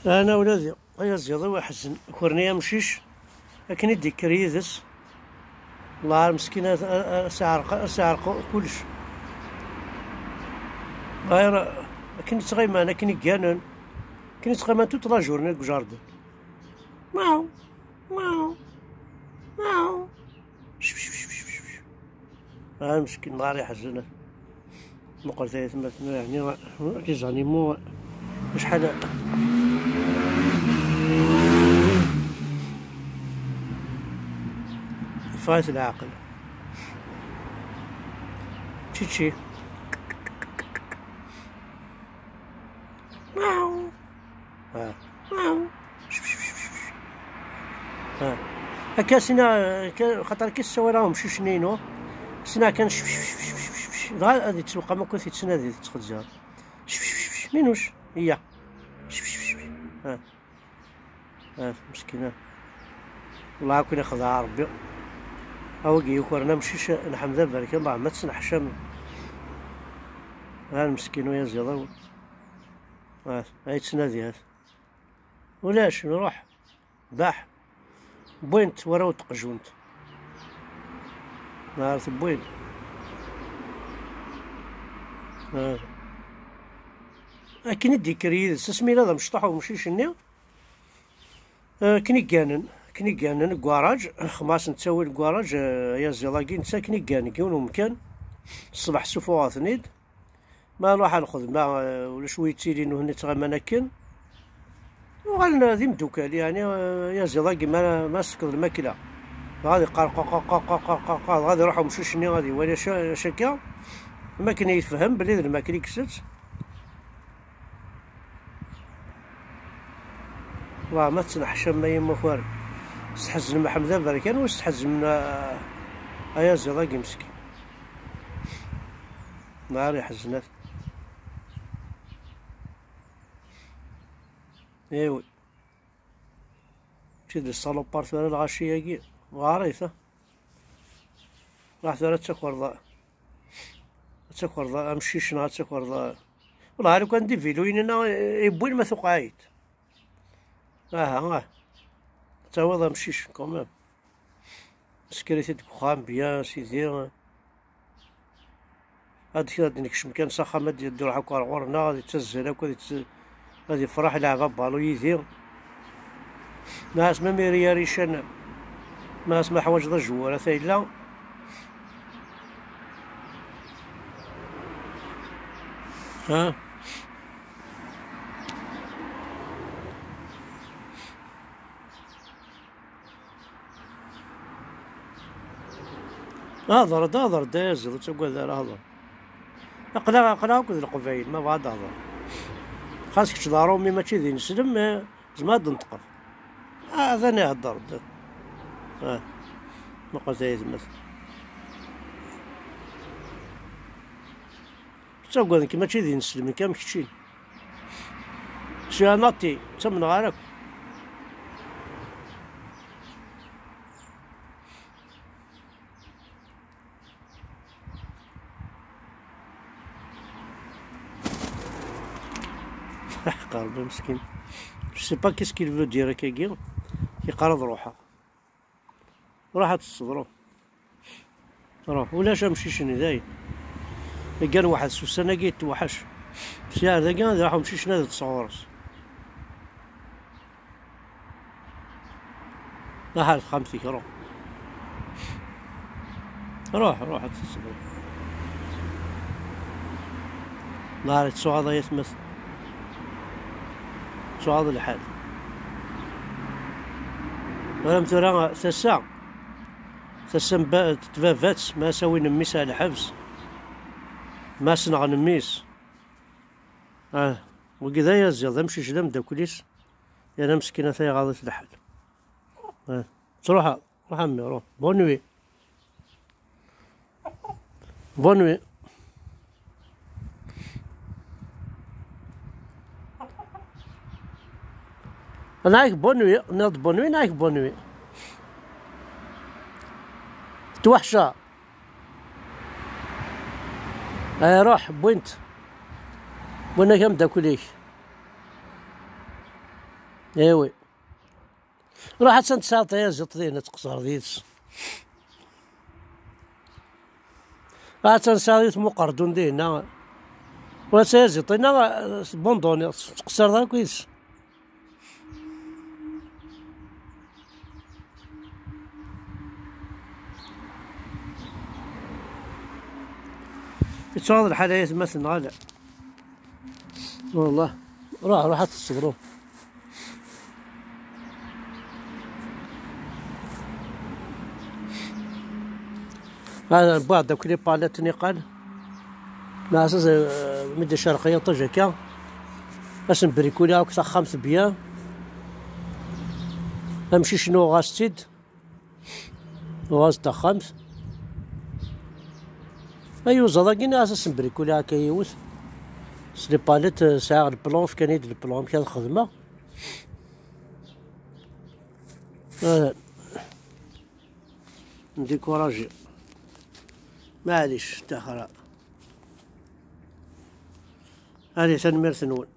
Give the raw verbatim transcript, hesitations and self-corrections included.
Ana ula d ayaziḍ-iw iḥzen, ukren-iyi amcic akken i d-ikker yid-s. Llah, ar meskin, a, a, a s-iɛreq, a s-iɛreq kullec. Ɣayr akken i ttɣiman, akken i gganen, akken i ttɣiman toute la journée deg ujardin. Miaw, miaw, miaw. Ah, meskin, llah, ar iḥzen. Meqqret ay atmaten, yeɛni, les animaux, acḥal. Yeffeɣ-it leɛqel. Čiči. Ah. Ah. Akka sina, ka-, xaṭer ki ssawaleɣ umcic-nni-inu, sina kan, dɣa ad yettweqqam akk, ad yettnadi, yettxezzir. Minus, iya. Ah. Ah, meskina. Wallah, akk ixdeɛ Rebbi. A wagi yukren amcic, nḥemd aberkan, Allah, ma tettneḥcam. Ah, meskin uyaziḍ-iw. Ah, ay yettnadi, ah. Ulac, nruḥ. Baḥ. Wwin-t warraw n tqejjunt. Nehar t-wwin. Ah. Akken i d-yekker yid-s, asmi yella d amecṭuḥ umcic-nni, ah, akken i gganen, akken i gganen deg ugaṛaj, xmas nettawi deg ugaṛaj, ah, ayaziḍ-agi, netta akken i ggan deg yiwen umkan, ṣṣbeḥ ssufuɣen-ten-id. Ma nruḥ ɣer lxedma, eh, ulac wi yettilin, nutni ttɣiman akken. Uɣalen d imdukal, yeɛni, eh, ayaziḍ-agi ma, ma tefkeḍ lmakla, dɣa ad iqqar qa, qa, qa, dɣa ad iruḥ umcic-nni ad iwali acu, acu akka, am akken yefhem belli d lmakla i isett. Wa ma tettneḥcam ay imakaren. Stḥeznem Ḥmed Aberkan u stḥeznem, eh, ayaziḍ-agi meskin. Nahar iḥeznet. Iwi. Mačči d ssalopart ara lɣaci-agi. Ɣarit, ha? Ruḥ tura ad takreḍ, ad takreḍ amcic neɣ ad takreḍ. Wellah, lukan d iviluyen-nni i wwin ma tuqeɛ-it. Aha, ah. Ad tawiḍ amcic, quand même. Sekker-it-id deg uxxam, bien, sidi. Ad k-, ad nekcem kan s axxam, ad d-iruḥ akk ar ɣur-neɣ, ad yettazzal akk, ad yett-, ad yefreḥ, yelɛeb abalu yid-i. Nniɣ-as ma miri arican, nniɣ-as ma ḥwaǧeḍ ajewwar, ata yella. Ha? Hḍer-d, hḍer-d, ay aziḍ, ur ttagad ara, hḍer. Aql-aɣ, aql-aɣ akked Leqbayel, ma bɣa ad d-hḍer. Xas kečč d Aṛumi, mačči d ineslem, eh, tzemreḍ ad d-tenṭqeḍ. Ah, atan ihedder-d. Ah, muqel tayetma-s. Ttagaden-k mačči d ineslem, nekk am kečči. Je suis un athée, ttamneɣ ara akk. Ḥqer, meskin. Je sais pas qu'est-ce qu'il veut dire, akkagi. Yeqqar ad ruḥeɣ. Ruḥ ad teṣṣebreḍ. Ruḥ, ulac amcic-nni, dayen. Yeggan weḥd-s, ussan-agi yetweḥḥec. Sya ar dagi ad iruḥ umcic-nni ad iṭṭes ɣur-s. Ruḥ ar texxamt-ik, ruḥ. Ruḥ, ruḥ ad teṣṣebreḍ. Nahar i tsuɣaḍ ay atmaten. Tsuɣaḍ lḥal. Walam tura tasa, tasa n ba-, n tbabat, ma as-awin mmi-s ar lḥebs, ma as-nɣen mmi-s. Ah, wagi d ayaziḍ, d amcic d ameddakel-is, yerna meskin ata iɣaḍ-it lḥal. Ah, ttruḥeḍ. Ruḥ a mmi, ruḥ. Bonne nuit. Bonne nuit. Nniɣ-ak bonne nuit, nniɣ-d bonne nuit, nniɣ-ak bonne nuit. Tettwaḥcer. Ay, ruḥ, wwin-t. Wwin-ak ameddakel-ik. Eh oui. Ruḥ ad tesɛuḍ tayaziḍt din, ad tqeṣṣreḍ yid-s. Ruḥ ad tesɛuḍ yiwet n uqerdun dinna. Wa tayaziḍt-inna, tbunduniḍ, ur tettqeṣṣireḍ akk yid-s. Yettɣaḍ lḥal ay atmaten, neɣ ala? Wallah. Ruḥ, ruḥ ad teṣṣebreḍ. Hada, wwiɣ-d akk les palettes niqal. Meɛna, eh, mi d-icerq yiṭij akka, ad sen-brikuliɣ akk taxxamt bien. Amcic-nni uɣeɣ-as-tt-id. Uɣeɣ-as-d taxxamt. Ay uẓaḍ-agi, nniɣ-as ad sen-brikuliɣ akka yiwet. S les palettes, eh, sɛiɣ le plan, fkan-iyi-d le plan amek ad xedmeɣ. Ah, ndikuraji. Maɛlic, taxra. Allez, tanemmirt-nwen.